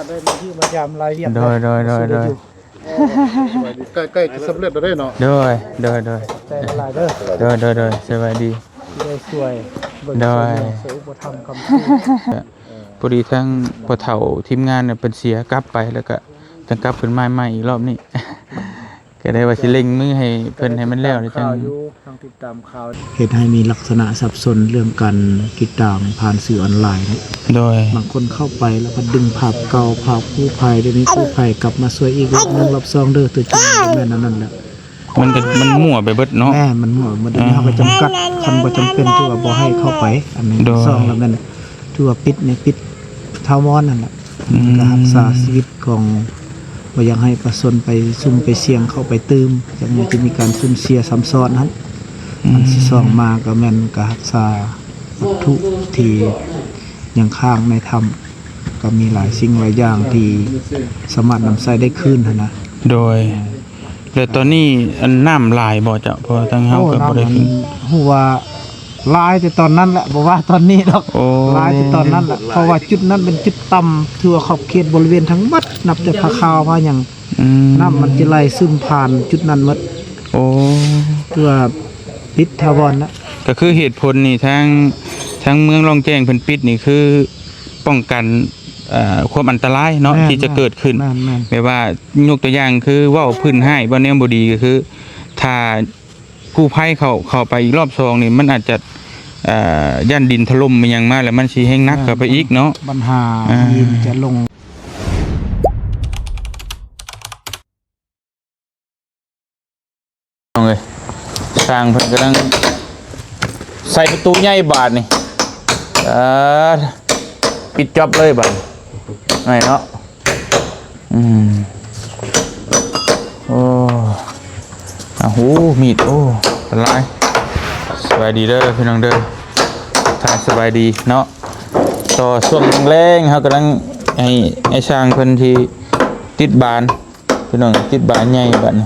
ໄດ້ມາຢ້ຽມມາຢາມຫຼາຍວຽກ ໂດຍ ໂດຍ ໂດຍ ໂດຍ ໃກ້ ໃກ້ຈະສຳເລັດແລ້ວເດ້ເນາະ ໂດຍ ໂດຍ ໂດຍ ຂອບໃຈຫຼາຍເດີ ໂດຍ ໂດຍ ໂດຍ ສະບາຍດີ ທີ່ໄດ້ຊ່ວຍເບິ່ງ ໂດຍ ຊ່ວຍເຫຼືອ ຊ່ວຍອຸປະຖຳຄຳຊູ ພໍດີທາງພໍ່ເຖົ້າທີມງານເພິ່ນເສຍກັບໄປ ແລ້ວກະຈັ່ງກັບຄືນມາໃໝ່ອີກລອບນີ້ ກະໄດ້ວ່າຊິເລັ່ງມືໃຫ້ເພິ່ນໃຫ້ມັນແລ້ວ ແລ້ວຈັ່ງ ເຮັດໃຫ້ມີລັກສະນະສັບສົນເລື່ອງການຕິດຕາມຜ່ານສື່ອອນລາຍເນາະ ໂດຍ ບາງຄົນເຂົ້າໄປແລ້ວພັດດຶງພາບເກົ່າ ພາບກູ້ໄພ ດຽວນີ້ກູ້ໄພກັບມາຊ່ວຍອີກລອບໜຶ່ງລອບສອງເດີ ຕົວຈິງບໍ່ແມ່ນອັນນັ້ນແຫຼະ ມັນກະ ມັນມົ້ວໄປເບິດເນາະ ແມ່ນ ມັນມົ້ວໄປເບິດ ດຽວນີ້ເຮົາກະຈຳກັດ ຄັນບໍ່ຈຳເປັນຖືວ່າບໍ່ໃຫ້ເຂົ້າໄປ ອັນໜຶ່ງ ໂດຍ ສອງ ລະແມ່ນຖືວ່າປິດນີ້ ປິດຖາວອນຫັ້ນແຫຼະ ອືມ ກະຮັກສາຊີວິດຂອງ ບໍ່ຢາກໃຫ້ປະຊາຊົນໄປຊຸ່ມໄປສ່ຽງເຂົ້າໄປຕື່ມ ຈັ່ງມັນຈະມີການສູນເສຍຊ້ຳຊ້ອນຫັ້ນ ອືມ ອັນທີສອງມາກະແມ່ນກະຮັກສາວັດຖຸທີ່ຍັງຄ້າງໃນຖ້ຳ ກະມີຫຼາຍສິ່ງຫຼາຍຢ່າງທີ່ສາມາດນຳໃຊ້ໄດ້ຄືນຫັ້ນນະ ໂດຍ ແລະຕອນນີ້ອັນນ້ຳຫຼາຍບໍ່ເຈົ້າ? ເພາະວ່າທາງເຮົາກະບໍ່ໄດ້ ຮູ້ວ່າ ຫຼາຍແຕ່ຕອນນັ້ນແຫຼະ ບໍ່ວ່າຕອນນີ້ດອກ ໂອ້ ຫຼາຍແຕ່ຕອນນັ້ນແຫຼະ ເພາະວ່າຈຸດນັ້ນເປັນຈຸດຕ່ຳ ຖືວ່າຂອບເຂດບໍລິເວນທັງໝົດ ນັບແຕ່ຜາຂາວຜາຫຍັງ ອືມ ນ້ຳມັນຈະໄຫຼຊຶມຜ່ານຈຸດນັ້ນໝົດ ໂອ້ ຖືວ່າປິດຖາວອນລະ ກະຄືເຫດຜົນນີ້ທາງ ທາງເມືອງລ່ອງແຈ້ງເພິ່ນປິດນີ້ຄືປ້ອງກັນ ເອີ ຄວາມອັນຕະລາຍເນາະ ແມ່ນ ທີ່ຈະເກີດຂຶ້ນ ແມ່ນ ແມ່ນ ແບບວ່າຍົກຕົວຢ່າງຄືເວົ້າພື້ນຮ້າຍ ເວົ້າແນວບໍ່ດີ ກະຄືຖ້າ ກູ້ໄພເຂົ້າ ເຂົ້າໄປອີກລອບສອງນີ້ ມັນອາດຈະ ເອີ ຢ້ານດິນຖະຫຼົ່ມອີ່ຫຍັງມາ ແລ້ວມັນຊິແຮງໜັກເຂົ້າໄປອີກເນາະ ບັນຫາ ອ່າ ທີ່ຈະລົງ ນ້ອງເອີຍ ຊ່າງເພິ່ນກຳລັງໃສ່ປະຕູໃຫຍ່ບາດນີ້ ອ່າ ປິດຈອບເລີຍບາດນີ້ ງ່າຍເນາະ. ອືມ ໂອ້ ອາ ໂຫ ມີດ ໂອ້ ຫຼາຍ. ສະບາຍດີເດີພີ່ນ້ອງເດີ ທັກທາຍສະບາຍດີເນາະ. ຕໍ່ຊ່ວງແລງໆ ເຮົາກຳລັງໃຫ້ ໃຫ້ຊ່າງເພິ່ນທີ່ຕິດບານ ພີ່ນ້ອງ ຕິດບານໃຫຍ່ບາດນີ້.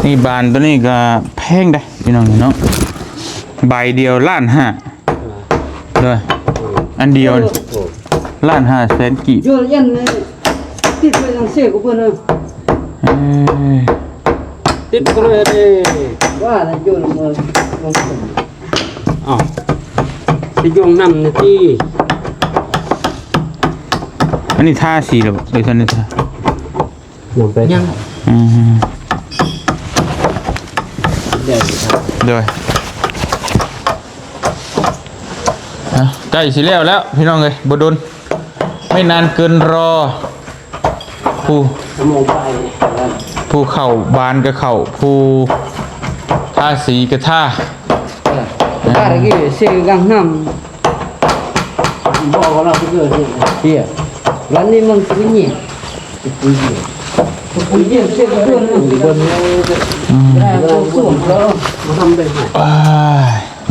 ນີ້ບານໂຕນີ້ກະແພງເດ້ພີ່ນ້ອງເນາະ ໃບດຽວລ້ານຫ້າ ເດີ ອັນດຽວລ້ານຫ້າແສນກີບ. ໂຍນອັນນີ້ຕິດໄວ້ທາງເຊກເພິ່ນນະ ເອີ ຕິດໄປເລີຍເດ້ ວ່ານະ ໂຍນລົງມາ ລົງ ອ້າວ ຊິຢອງນ້ຳນີ້ຕິ. ອັນນີ້ທາສີແລ້ວບໍ່? ເອີ ຊັ້ນນີ້ທາ ຍັງໄປ ຍັງ ອືມ ໂດຍ ອ່ະ ໃກ້ຊິແລ້ວແລ້ວພີ່ນ້ອງເອີຍ ບໍ່ດົນ ໄມ່ນານເກີນລໍ. ຜູ້ ຊົ່ວໂມງປາຍ ຜູ້ເຂົ້າບານກະເຂົ້າ ຜູ້ທາສີກະທາ ເອີ ເອີ ຕາກີ້ເຊກັງນຳ ບອກວ່າເຮົາໄປເກີດເຮັດເຊ ວັນນີ້ມັນຊິເຫຍ ອືມ ນີ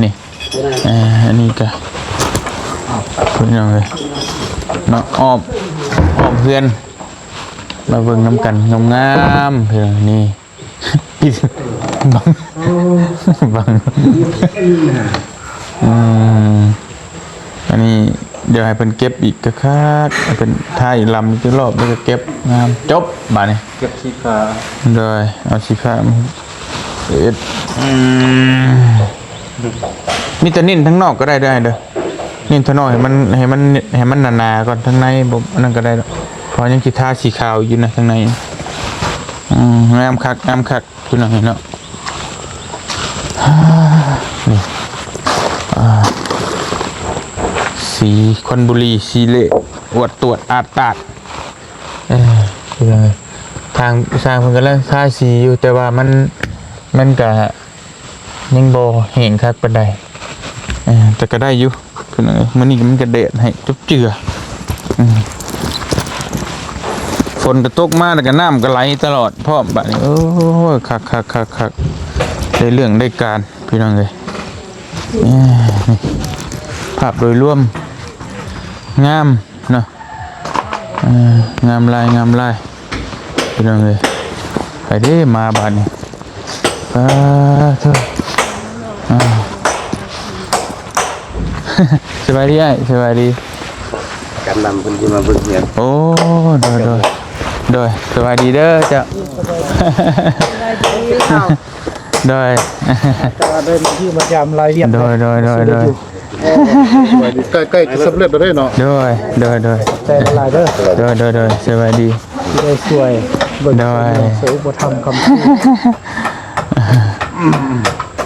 ້ ເອີ ອັນນີ້ກະ ພີ່ນ້ອງເອີຍເນາະ ອ້ອມ ອ້ອມເຮືອນ ມາເບິ່ງນຳກັນງາມໆ ພີ່ນ້ອງ ນີ້ ບັງ ບັງ ອືມ ອັນນີ້ດຽວໃຫ້ເພິ່ນເກັບອີກຄັກໆ ໃຫ້ເພິ່ນທາອີກລຳຈັກລອບ ແລ້ວກະເກັບງາມ ຈົບບາດນີ້ ເກັບຂີ້ຝາ ໂດຍ ເອົາຂີ້ຝາມາເຮັດ ອືມ ມີແຕ່ເນັ້ນທາງນອກກະໄດ້ເດີ ເນັ້ນທາງນອກໃຫ້ມັນ ໃຫ້ມັນ ໃຫ້ມັນໜາໆກ່ອນ ທາງໃນບໍ່ ອັນນັ້ນກະໄດ້ດອກ ເພາະຍັງຊິທາສີຂາວຢູ່ນະ ທາງໃນ ອືມ ງາມຄັກ ງາມຄັກ ພີ່ນ້ອງເນາະ ນີ້ ອ່າ ສີຄອນບູລີ ສີເລ ອວດຕວດອາດຕາດ ເອີ ພີ່ນ້ອງເອີຍ ທາງຊ່າງເພິ່ນກຳລັງທາສີຢູ່ ແຕ່ວ່າມັນ ມັນກະຍັງບໍ່ແຫ້ງຄັກປານໃດ ເອີ ແຕ່ກະໄດ້ຢູ່ ພີ່ນ້ອງເອີຍ ມື້ນີ້ມັນກະແດດໃຫ້ຈົບເຈື່ອ ອືມ ຝົນກໍຕົກມາ ແລ້ວກໍນ້ຳກໍໄຫຼຕະຫຼອດພ້ອມບາດນີ້. ໂອ້ຍ ຄັກໆໆໆ ໄດ້ເລື່ອງໄດ້ການ ພີ່ນ້ອງເອີຍ. ເອີ ນີ້ ພາບໂດຍລວມງາມເນາະ. ເອີ ງາມຫຼາຍ ງາມຫຼາຍ ພີ່ນ້ອງເອີຍ. ໄປເດ້ ມາບາດນີ້. ປາໂທ້ ອ່າ ສະບາຍດີອ້າຍ ສະບາຍດີ. ການນຳເພິ່ນຊິມາເບິ່ງເຮືອນ. ໂອ້ ໂດຍ ໂດຍ ໂດຍ ສະບາຍດີເດີເຈົ້າ. ໂດຍ ແຕ່ວ່າໄດ້ມາຢ້ຽມມາຢາມຫຼາຍວຽກ. ໂດຍ ໂດຍ ໂດຍ ໂດຍ ໃກ້ ໃກ້ຈະສຳເລັດແລ້ວເດ້ເນາະ. ໂດຍ ໂດຍ ໂດຍ ຂອບໃຈຫຼາຍໆເດີ. ໂດຍ ໂດຍ ໂດຍ ສະບາຍດີ. ທີ່ໄດ້ຊ່ວຍເບິ່ງ ໂດຍ ສວຍອຸປະຖຳຄຳຊູ.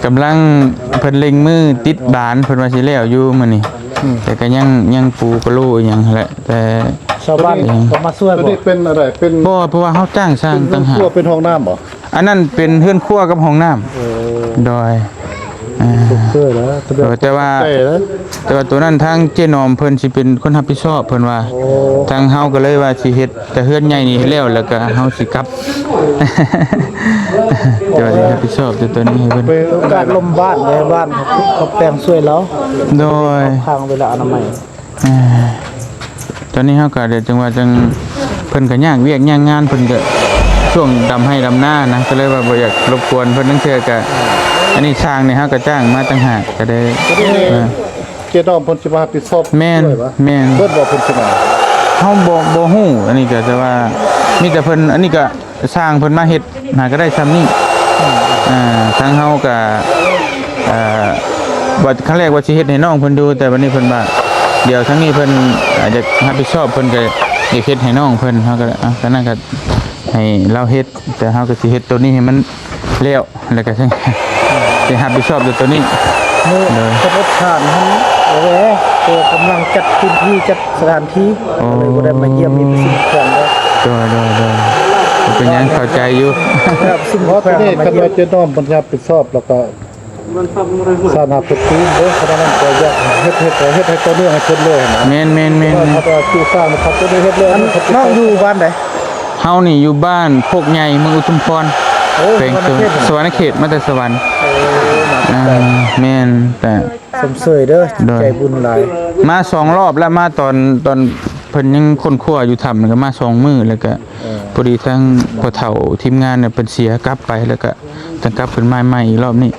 ກຳລັງ ເພິ່ນເລັ່ງມືຕິດບານ ເພິ່ນວ່າຊິແລ້ວຢູ່ມື້ນີ້. ອືມ ແຕ່ກໍຍັງ ຍັງປູກະໂຫຼອີ່ຫຍັງແຫຼະ ແຕ່ຊາວບ້ານກໍມາຊ່ວຍ. ຕົວນີ້ເປັນອະໄລ? ເປັນ ບໍ່ ເພາະວ່າເຮົາຈ້າງຊ່າງຕ່າງຫາກ. ເປັນເຮືອນຄົວ ເປັນຫ້ອງນ້ຳບໍ່? ອັນນັ້ນເປັນເຮືອນຄົວກັບຫ້ອງນ້ຳ. ໂອ້ ໂດຍ ອ່າ ສົມເຄີຍແລ້ວ ແຕ່ວ່າ ແຕ່ວ່າຕົວນັ້ນທາງເຈ້ໜອມເພິ່ນຊິເປັນຄົນຮັບຜິດຊອບ ເພິ່ນວ່າ. ໂອ້ ທາງເຮົາກໍເລີຍວ່າຊິເຮັດແຕ່ເຮືອນໃຫຍ່ນີ້ແລ້ວ ແລ້ວກໍເຮົາຊິກັບ ແຕ່ວ່າຊິຮັບຜິດຊອບແຕ່ຕົວນີ້ໃຫ້ເພິ່ນ. ການລົມບ້ານໃນບ້ານເຂົາແປງຊ່ວຍລາວ. ໂດຍ ຂ້າງເວລາອະນາໄມ. ອ່າ ຕອນນີ້ເຮົາກໍ ດຽວຈັ່ງວ່າຈັ່ງ ເພິ່ນກໍຍາກວຽກຍາກງານ ເພິ່ນກໍຊ່ວງດຳໄຮ່ດຳນານະ ກໍເລີຍວ່າບໍ່ຢາກລົບກວນເພິ່ນ. ລາງເທື່ອກໍ ອັນນີ້ຊ່າງນີ້ເຮົາກໍຈ້າງມາຕ່າງຫາກ ກໍໄດ້ ຕົວນີ້ ອ່າ ເຈ້ດອມເພິ່ນຊິມາຮັບຜິດຊອບ. ແມ່ນ ແມ່ນ ເບິດບໍ່ເພິ່ນຊິມາ? ເຮົາບໍ່ ບໍ່ຮູ້ ອັນນີ້ກໍ ແຕ່ວ່າມີແຕ່ເພິ່ນ ອັນນີ້ກໍ ຊ່າງເພິ່ນມາເຮັດຫາກໍໄດ້ຊ່ຳນີ້. ອ່າ ທາງເຮົາກໍ ເອີ ວ່າຄັ້ງແລກວ່າຊິເຮັດໃຫ້ນ້ອງເພິ່ນຢູ່ ແຕ່ບັດນີ້ເພິ່ນວ່າ ດຽວທາງນີ້ເພິ່ນ ອາ ຢາກຮັບຜິດຊອບ ເພິ່ນກໍຢາກເຮັດໃຫ້ນ້ອງເພິ່ນ. ເຮົາກໍ ເອົາ ກໍນັ້ນກໍໃຫ້ລາວເຮັດ ແຕ່ເຮົາກໍຊິເຮັດໂຕນີ້ໃຫ້ມັນແລ້ວ ແລ້ວກໍຊິຮັບຜິດຊອບແຕ່ໂຕນີ້. ໂດຍ ສະຖານຫັ້ນ ໂອ້ຍ ໂຕກຳລັງຈັດພື້ນທີ່ ຈັດ ສະຖານທີ່. ໂອ້ ກໍເລີຍບໍ່ໄດ້ມາຢ້ຽມ ມີປະຊຸມເຄື່ອງເດີ. ໂດຍ ໂດຍ ໂດຍ ບໍ່ເປັນຫຍັງ ເຂົ້າໃຈຢູ່. ປະຊຸມເຄື່ອງ ເພາະວ່າຕົວນີ້ ມາຢ້ຽມ ຄັນວ່າເຈ້ນ້ອມເພິ່ນຮັບຜິດຊອບ ແລ້ວກໍສານາເພິ່ນຕີນເດ້ ຂະໜາດນັ້ນກໍຢາກເຮັດ ເຮັດ ເຮັດໃຫ້ຕໍ່ເນື່ອງໃຫ້ເພິ່ນເລີຍນະ. ແມ່ນ ແມ່ນ ແມ່ນ ເພາະວ່າຜູ້ສ້າງນະຄັບ ຕົວນີ້ເຮັດເລີຍ. ນ້ອງຢູ່ບ້ານໃດ? ເຮົານີ້ຢູ່ບ້ານໂຄກໃຫຍ່ ເມືອງອຸທຸມພອນ. ໂອ້ ແຂວງສະຫວັນນະເຂດ ສະຫວັນນະເຂດ ມາແຕ່ສະຫວັນ. ໂອ້ ມາແຕ່ໄກ. ອ່າ ແມ່ນ ແຕ່ ຊົມເຊີຍເດີ ໂດຍ ໃຈບຸນຫຼາຍ. ມາສອງລອບແລ້ວ ມາຕອນ ຕອນເພິ່ນຍັງຄົ້ນຄວ້າຢູ່ຖ້ຳ ແລ້ວກໍມາສອງມື້ ແລ້ວກໍ ເອີ ພໍດີທາງພໍ່ເຖົ້າທີມງານເພິ່ນເສຍ ກັບໄປ ແລ້ວກໍຕ້ອງກັບຂຶ້ນມາໃໝ່ອີກລອບນີ້.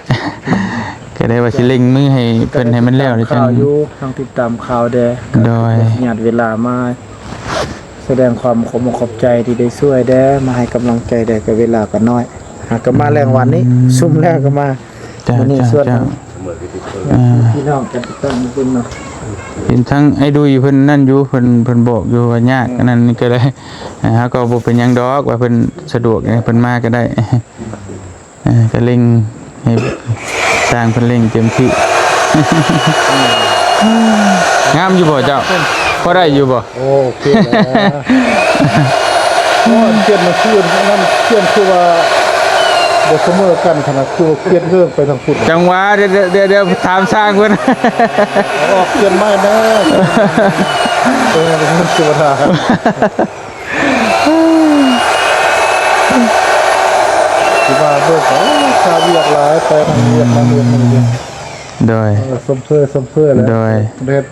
ກໍໄດ້ວ່າຊິເລັ່ງມືໃຫ້ເພິ່ນໃຫ້ມັນແລ້ວເດ້. ຕິດຕາມຂ່າວຢູ່ ທາງຕິດຕາມຂ່າວແດ່. ໂດຍ ຍາດເວລາມາ ສະແດງຄວາມຂອບອົກຂອບໃຈທີ່ໄດ້ຊ່ວຍແດ່ ມາໃຫ້ກຳລັງໃຈແດ່. ກໍເວລາກໍນ້ອຍ ຫາກໍມາແລງວັນນີ້ ອືມ ຊຸມແລ້ວກໍມາ. ເຈົ້າ ມື້ນີ້ ເຈົ້າ ຊວນ ເຈົ້າ ອ່າ ພີ່ນ້ອງກັນຕິດຕາມເບິ່ງເນາະ. ເຫັນທາງໄອ້ດຸຍເພິ່ນນັ້ນຢູ່ ເພິ່ນ ເພິ່ນບອກຢູ່ວ່າຍາກ ອືມ ອັນນັ້ນນີ້ກໍໄດ້. ອ່າ ເຮົາກໍບໍ່ເປັນຫຍັງດອກ ວ່າເພິ່ນສະດວກ ເພິ່ນມາກໍໄດ້. ອ່າ ກໍເລັ່ງໃຫ້ຊ່າງເພິ່ນເລັ່ງເຕັມທີ່. ງາມຢູ່ບໍ່ເຈົ້າ? ພໍໄດ້ຢູ່ບໍ່? ໂອ້ ໂອເຄແລ້ວ. ໂອ້ ຂຽນໜັງສືອັນນັ້ນ ຂຽນຄືວ່າບໍ່ສະເໝີກັນຂະໜາດ ຄືວ່າຂຽນເລື່ອງໄປທາງພຸ້ນ. ຈັ່ງຫວະ ດຽວ ດຽວ ດຽວຖາມຊ່າງເພິ່ນ. ອອກຂຽນໃໝ່ເດີ. ເອີ ມັນຄືວ່າ ທີ່ວ່າເບິ່ງ ໂອ້ ຄາວຽກຫຼາຍ ໄປທາງວຽກ ທາງວຽກ ທາງວຽກ. ໂດຍ ເອີ ຊົມເຊີຍ ຊົມເຊີຍແຫຼະ. ໂດຍ ເຮັດ